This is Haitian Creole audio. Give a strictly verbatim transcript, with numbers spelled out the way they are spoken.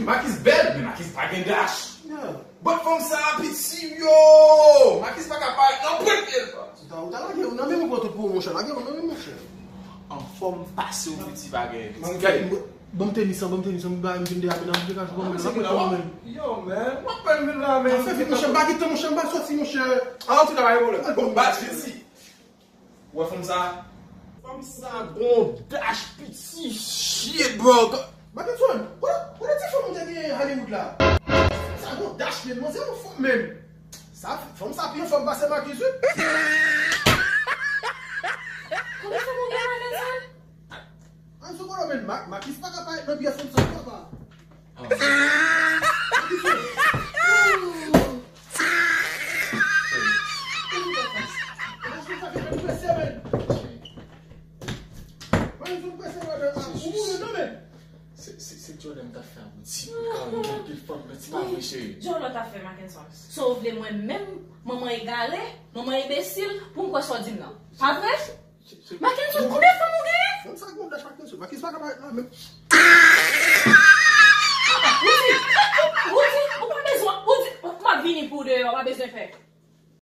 Makis bèl, men Makis pa gen dash. But fanm sa piti, yo! Makis pa ka parèt nan pwen pye l. Ou ta, ou ta lage, ou nan men mwen pran tout pou ou, monchè. Lage, ou nan men mwen, monchè. Anfòm pase ou piti bagay. Ban m tenis an, ban m tenis an, m ba m vin de apen nan de kaj ban m la. Yo, man, w ap fè vit, monchè, m pa gen tan, monchè, m pa soti, monchè. An tou ka, pa gen pwoblèm. Bon, ba jezi. Ou wè fanm sa? Fanm sa gon dash piti shit, bro. Makenson, ou wè ti fanm ou te gen Hollywood la? Fanm sa gon dash, men manzè anfòm menm. Sa, fanm sa pi anfòm pase Makis, wi. Kòman fanm ou gen Makenson? An sou kolo, men Makis pa ka parèt nan byè fanm sa, papa. Se, se, se Jordan m t ap fè avè w ti bout kare, gen anpil fanm nan ti pa vre, cheri. Jordan t ap fè Makenson. Sa w vle mwen menm, manman egare, manman enbesil, pou m kwè sa w di m nan. Pa vre? Makenson, konbyen fanm ou genyen? Fanm sa gon dash, Makenson. Makis pa ka parèt la menm. Rudy, Rudy, ou pa bezwen, Rudy, m ap vini pou w deyò, pa bezwen pè.